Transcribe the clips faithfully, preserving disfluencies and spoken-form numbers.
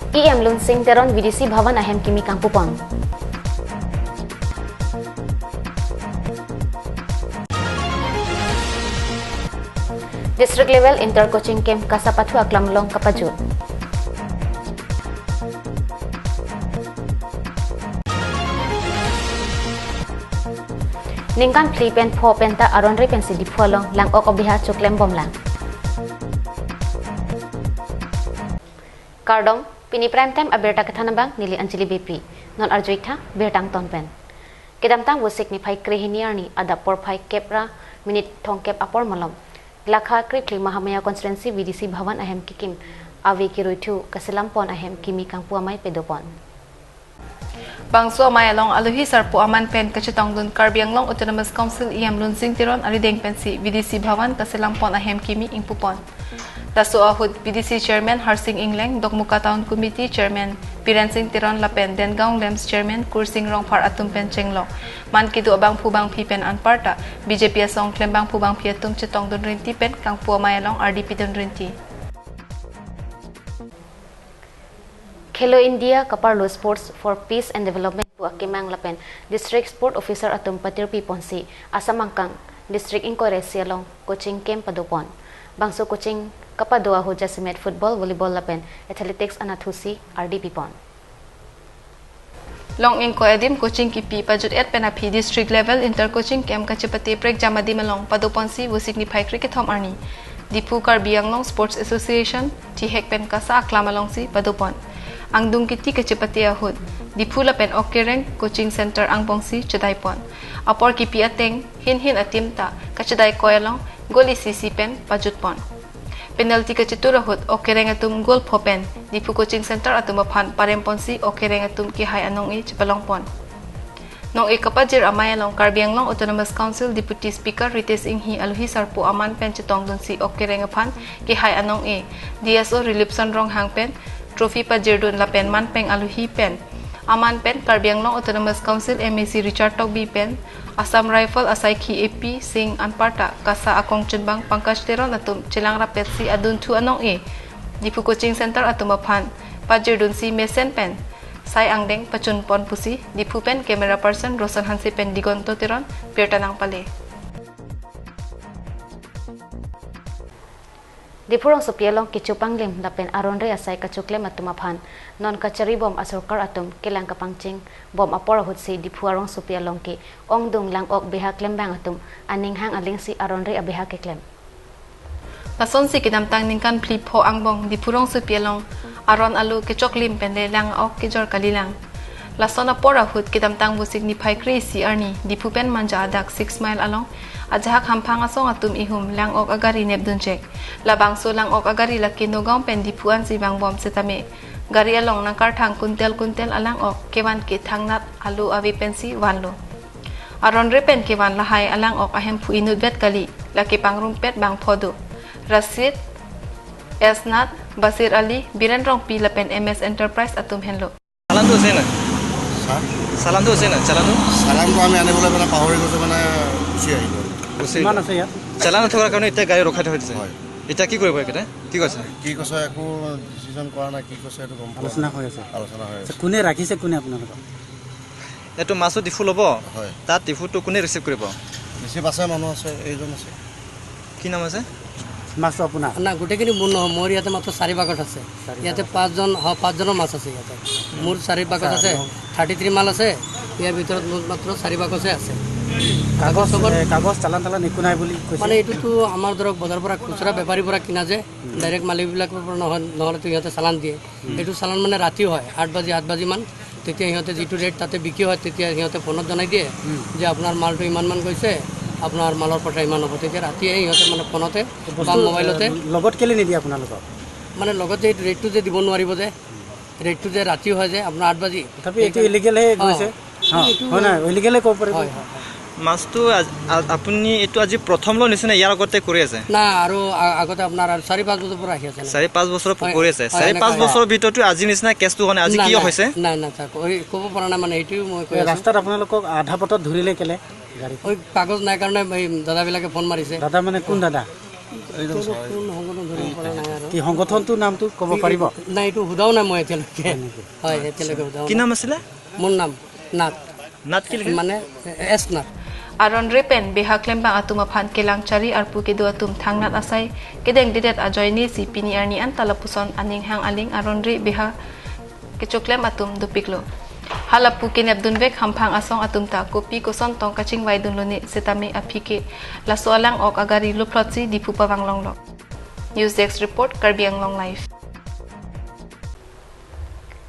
E M Lunsing Teron V D C Bhavan ahem kimi kangpupon. District level inter coaching camp Kasapathu aklam along kapajut. Ningkan phli pen pho penta aron re pensi Diphu along lang-ok abeha choklem bomlang. Kardom, pini prime time abirta kethan abang neli Anjali Beypi. Non arju-ik tha birta angton pen. Kedamtang Vosik niphai krehini arni adap porphai kep ra minute thomkep apor malom Lakha Kriphli Mahamaya Constituency V D C Bhavan ahem kikim ave kiruithu kaselam pon ahem kimi kangpu amei padopon. Bangso amei along alohi sarpo aman pen kachetongdun Karbi Anglong Autonomous Council E M Lunsing Teron arideng pensi V D C Bhavan kaselam pon ahem kimi ingpupon. Laso ahut V D C Chairman Harsing Engleng, Dokmoka Town Committee Chairman Biren Sing Teron lapen Dengaon LAMPS Chairman Kursing Rongphar atum pen chenglok man kedo abangphu bangphi pen anparta B J P asong klembangphu bangphi atum chetongdun rinti pen kangpu amei along ardi pidun rinti. Khelo India kaparlo Sports for Peace and Development pu akemang lapen District Sport Officer atum patirpi ponsi Assam angkang District ingkoi ra isi along coaching camp padopon. Bangso coaching kapado ahut jasemet football, volleyball lapen athletics anatthu si ardi pipon. Long ingkoi adim coaching kipi pajut-et pen aphi district level inter coaching camp kachepate prekjam adim along padoponsi Vosik niphai krekethom arni Diphu Karbi Anglong Sports Association thihek pen KASA aklam alongsi padopon. Angdung kiti kachepate ahut Diphu lapen Okereng coaching center angbongsi chedaipon. Apor kipi ateng hin hin atim ta kachedai koi along goal isi isi pen pajutpon. Penalty kachetur ahut Okereng atum goal pho pen Diphu coaching center atum aphan paremponsi Okereng atum kehai anong-e chepalongpon. Nong-e kapajir amei along Karbi Anglong Autonomous Council Deputy Speaker Ritesh Enghi alohi sarpo aman pen chetongdunsi Okereng aphan kehai anong-e D S O Rilipson Ronghang pen trophy pajirdun lapen manpeng alohi pen aman pen Karbi Anglong Autonomous Council M A C Richard Tokbi pen Assam Rifle asaikhi A P Singh anparta KASA akongchunbang Pankaj Teron atum chelang rapetsi adunthu anong-e Diphu coaching center atum aphan pajirdunsi mesen pen sai angdeng pachunpon pusi Diphu pen camera person Roshan Hanse pen Digonto Teron birta nangpale. Diphu rongsopi along kecho panglim lapen aron re asai kachoklem atum aphan non kacharibom asorkar atum kelang kapangchingbom apor ahutsi Diphu arongsopi along ke-ongdung lang-ok beha klembang atum aning hang alingsi aron re abeha keklem. Lasonsi kedamtang ningkan phli pho angbong Diphu rongsopi along aron alo kechoklim pen le lang-ok kejor kalilang. Lason apor ahut kedamtang Vosik niphai kre-isi arni Diphu pen Manja adak six mile along ajahak hamphang asong atum ihum lang-ok agari nepdunchek. Labangso lang-ok agari lake Nagaon pen Diphu ansi vangbom setame gari along nangkarthang kuntel kuntel alang-ok kevan ke thangnat alo ave pensi vanlo. Aron re pen kevan lahai alang-ok ahemphu inutvet kali, lake pangrumpet bang pho do. Rashid, S Nath, Basir Ali, Biren Rongpi lapen M S Enterprise atum henlo. চালানটো হৈছে নাই? হা? চালানটো হৈছে নাই? চালানটো? চালানটো আমি আনিবলৈ মানে পাহৰি গৈছোঁ, মানে গুচি আহিলোঁ। গুচি কিমান আহিলোঁ। আছে ইয়াত? চালান নথকাৰ কাৰণে এতিয়া গাড়ী ৰখাই থৈ দিছে। হয়। এতিয়া কি কৰিব এইকেইটা? কি কৈছে? কি কৈছে একো ডিচিজন কৰা নাই, কি কৈছে এইটো গম পোৱা নাই। আলোচনা হৈ আছে। আলোচনা হৈ আছে। আচ্ছা, কোনে ৰাখিছে, কোনে আপোনালোকক? এইটো মাছো ডিফু ল'ব, হয়। তাত ডিফুটো কোনে ৰিচিভ কৰিব? ৰিচিভ আছে, মানুহ আছে, এইজন আছে। কি নাম আছে? মাছটো আপোনাৰ? না, গোটেইখিনি মোৰ নহয়, মোৰ ইয়াতে মাত্ৰ চাৰি ভাগত আছে। চাৰি ইয়াতে ভাগত। পাঁচজন, হয়, পাঁচজনৰ মাছ আছে ইয়াতে। মোৰ চাৰি ভাগত আচ্ছা, আছে, আৰু থাৰ্টি থ্ৰী মাল আছে, ইয়াৰ ভিতৰত মোৰ মাত্ৰ চাৰি ভাগতহে আছে। কাগজ, চবৰ এ, কাগজ, চালান তালান একো নাই বুলি কৈছে। মানে এইটোতো আমাৰ ধৰক বজাৰৰ পৰা খুচুৰা বেপাৰীৰ পৰা কিনা যে, হুম। ডাইৰেক্ট মালিকবিলাকৰ পৰা নহয়, নহ'লেতো সিহঁতে চালান দিয়ে। হুম। এইটো চালান মানে ৰাতিও হয়, আঠ বাজি, আঠ বাজি মান, তেতিয়া সিহঁতে যিটো ৰেট তাতে বিক্ৰী হয়, তেতিয়া সিহঁতে ফোনত জনাই দিয়ে হুম। যে আপোনাৰ মালটো ইমান মান গৈছে, আপোনাৰ মালৰ পইচা ইমান হ'ব। তেতিয়া ৰাতিয়ে সিহঁতে মানে ফোনতে বা বস্তু, মোবাইলতে এ, লগত কেলে নিদিয়ে আপোনালোকক? মানে লগত যে এইটো ৰেটটো যে দিব নোৱাৰিব যে, ৰেটটো যে ৰাতি হয় যে আপোনাৰ আঠ বাজি। তথাপি এইটো সেইকাৰণে ইলিগেলহে অ। গৈছে। অ, এইটো হয় নাই? ইলিগেলহে ক'ব পাৰিব। হয়, হয়, হয়। মাছটো আজ-, আ-, আপুনি এইটো আজি প্ৰথম লৈ নিছেনে ইয়াৰ আগতে কৰি আছে? না, আৰু আ-, আগতে আপোনাৰ আৰু চাৰি পাঁচ বছৰ পৰা আহি আছে না। চাৰি পাঁচ বছৰ হয়, কৰি আছে। হয়, চাৰি এনেকুৱা পাঁচ হয়। বছৰৰ ভিতৰতো আজিৰ নিচিনা কেছটো হোৱা নাই। আজি নাই, কিয় নাই, হৈছে? নাই, নাই, ছাৰ, কৈ-, ক'ব পৰা নাই মানে, এইটোৱে মই কৈ এই আছোঁ। ৰাস্তাত আপোনালোকক আধা পথত ধৰিলে কেলে গাড়ী? ঐ, কাগজ নাই কাৰণে এই দাদাবিলাকে ফোন মাৰিছে। দাদা মানে কোন দাদা? কোনো সংগঠন ধৰিব পৰা নাই আৰু। কি সংগঠনটোৰ নামটো ক'ব পাৰিব? নাই, এইটো সোধাও নাই মই এতিয়ালৈকে। হয়, এতিয়ালৈকে সোধাও কি নাই। নাম আছিলে? মোৰ নাম নাথ। নাথ কি লিখে? মানে এছ Nath. Aron re pen beha klembang atum aphan kelang chari arpu kedo atum thangnat asai kedengdedet ajoine si pini arni an ta lapuson aning hang aling aron re beha kechoklem atum dopiklo. Halapu kenep dunvek hamphang asong atum ta kopi koson tong kachingvai dunlone setame aphi ke laso alang ok agari luphlot si Diphu pavang longlok. News Desk Report, Karbi Anglong Live.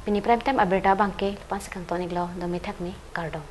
Pini prime time abirta abangke lapu-an si kangton-iklo, dome thakme, kardom.